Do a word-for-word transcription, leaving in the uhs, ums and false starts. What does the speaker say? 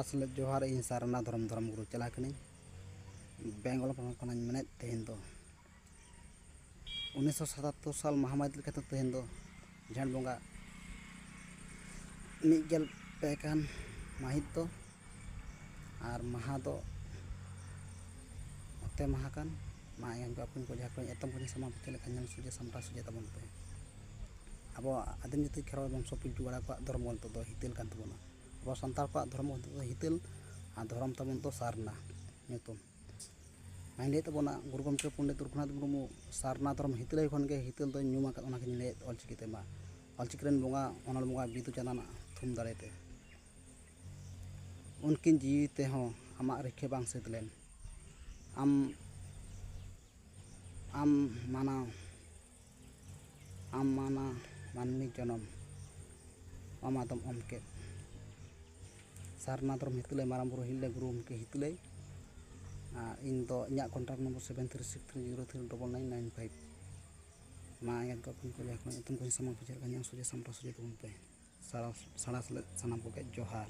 ᱟᱥᱚᱞᱮ ᱡᱚᱦᱟᱨ, ᱤᱧ ᱥᱟᱨᱱᱟ ᱫᱷᱚᱨᱚᱢ, ᱫᱷᱚᱨᱚᱢ ᱜᱩᱨᱩ ᱪᱟᱞᱟ ᱠᱟᱹᱱᱟᱹᱧ᱾ ᱵᱮᱝᱜᱚᱞ ᱯᱚᱱᱚᱛ ᱠᱷᱚᱱᱟᱜ ᱤᱧ ᱢᱮᱱᱮᱫ, ᱛᱮᱦᱮᱧ ᱫᱚ ᱩᱱᱤᱥᱥᱚ ᱥᱟᱛᱟᱛᱛᱳᱨ ᱥᱟᱞ ᱢᱟᱦᱟ ᱢᱟᱹᱦᱤᱛ ᱞᱮᱠᱟᱛᱮ ᱛᱮᱦᱮᱧ ᱫᱚ ᱡᱷᱮᱸᱴ ᱵᱚᱸᱜᱟ ᱢᱤᱫ ᱜᱮᱞ ᱯᱮ ᱠᱟᱱ ᱢᱟᱹᱦᱤᱛ ᱫᱚ, ᱟᱨ ᱢᱟᱦᱟ ᱫᱚ ᱚᱛᱮ ᱢᱟᱦᱟ ᱠᱟᱱ᱾ ᱢᱟ ᱮᱱᱠᱷᱟᱱ ᱟᱯᱮ ᱠᱚ ᱡᱟᱦᱟᱸ ᱠᱚ ᱮᱛᱚᱢ ᱠᱚ ᱥᱟᱢᱟᱝ ᱯᱤᱪᱷᱟᱹ ᱞᱮᱠᱷᱟᱱ ᱧᱮᱞ ᱥᱚᱡᱷᱮ ᱥᱟᱢᱴᱟᱣ ᱥᱚᱡᱷᱮ ᱛᱟᱵᱚᱱ ᱯᱮ᱾ ᱟᱵᱚᱣᱟᱜ ᱟᱹᱫᱤᱢ ᱡᱟᱹᱛᱤ ᱠᱷᱮᱨᱣᱟᱲ ᱵᱚᱝᱥᱚ ᱯᱤᱞᱪᱩ ᱦᱟᱲᱟᱢ ᱠᱚᱣᱟᱜ ᱫᱷᱚᱨᱚᱢ ᱜᱨᱚᱱᱛᱷᱚ ᱫᱚ ᱦᱤᱛᱟᱹᱞ ᱠᱟᱱ ᱛᱟᱵᱚᱱᱟ᱾ ᱟᱵᱚ ᱥᱟᱱᱛᱟᱲ ᱠᱚᱣᱟᱜ ᱫᱷᱚᱨᱚᱢ ᱜᱨᱚᱱᱛᱷᱚ ᱫᱚ ᱦᱤᱛᱟᱹᱞ, ᱟᱨ ᱫᱷᱚᱨᱚᱢ ᱛᱟᱵᱚᱱ ᱫᱚ ᱥᱟᱨᱱᱟ ᱧᱩᱛᱩᱢ᱾ ᱢᱟᱧ ᱞᱟᱹᱭᱮᱫ ᱛᱟᱵᱚᱱᱟ, ᱜᱩᱨᱩ ᱜᱚᱢᱠᱮ ᱯᱚᱱᱰᱤᱛ ᱨᱚᱜᱷᱩᱱᱟᱛᱷ ᱢᱩᱨᱢᱩ ᱥᱟᱨᱱᱟ ᱫᱷᱚᱨᱚᱢ ᱦᱤᱛᱟᱹᱞ ᱠᱷᱚᱱ ᱜᱮ ᱦᱤᱛᱟᱹᱞ ᱫᱚ ᱧᱩᱢ ᱟᱠᱟᱫ, ᱚᱱᱟ ᱜᱮᱧ ᱞᱟᱹᱭᱮᱫ ᱚᱞᱪᱤᱠᱤ ᱛᱮ᱾ ᱢᱟ ᱚᱞᱪᱤᱠᱤ ᱨᱮᱱ ᱵᱚᱸᱜᱟ, ᱚᱱᱚᱞ ᱵᱚᱸᱜᱟ ᱵᱤᱫᱩ ᱪᱟᱸᱫᱟᱱᱟᱜ ᱛᱷᱩᱢ ᱫᱟᱲᱮ ᱛᱮ᱾ ᱩᱱᱠᱤᱱ ᱡᱤᱣᱤ ᱛᱮᱦᱚᱸ ᱟᱢᱟᱜ ᱨᱤᱠᱷᱟᱹ ᱵᱟᱝ ᱥᱟᱹᱛ ᱞᱮᱱ᱾ ᱟᱢ, ᱟᱢ ᱢᱟᱱᱟᱣ, ᱟᱢ ᱢᱟᱱᱟ ᱢᱟᱹᱱᱢᱤ ᱡᱚᱱᱚᱢ, ᱟᱢ ᱟᱫᱚᱢ ᱚᱢ ᱠᱮᱫ᱾ ᱥᱟᱨᱱᱟ ᱫᱷᱚᱨᱚᱢ ᱦᱤᱛᱟᱹᱞᱟᱹᱭ, ᱢᱟᱨᱟᱝ ᱵᱩᱨᱩ ᱦᱤᱞᱞᱟᱹ ᱜᱩᱨᱩ ᱜᱚᱢᱠᱮ ᱦᱤᱛᱟᱹᱞᱟᱹᱭ᱾ ᱟᱨ ᱤᱧ ᱫᱚ ᱤᱧᱟᱹᱜ contact number seven three six three zero three double nine nine five᱾ ᱢᱟ ᱮᱱᱠᱷᱟᱱ ᱠᱚ ᱠᱩᱞᱤ ᱠᱚᱣᱟ, ᱧᱩᱛᱩᱢ ᱠᱚᱧ ᱥᱟᱢᱟᱝ ᱯᱟᱪᱷᱮ ᱞᱮᱠᱷᱟᱱ ᱧᱮᱞ ᱥᱚᱡᱷᱮ ᱥᱟᱢᱴᱟᱣ ᱥᱚᱡᱷᱮ ᱛᱟᱵᱚᱱ ᱯᱮ᱾ ᱥᱟᱲᱟ-, ᱥᱟᱲᱟ ᱥᱮᱞᱮᱫ ᱥᱟᱱᱟᱢ ᱠᱚᱜᱮ ᱡᱚᱦᱟᱨ᱾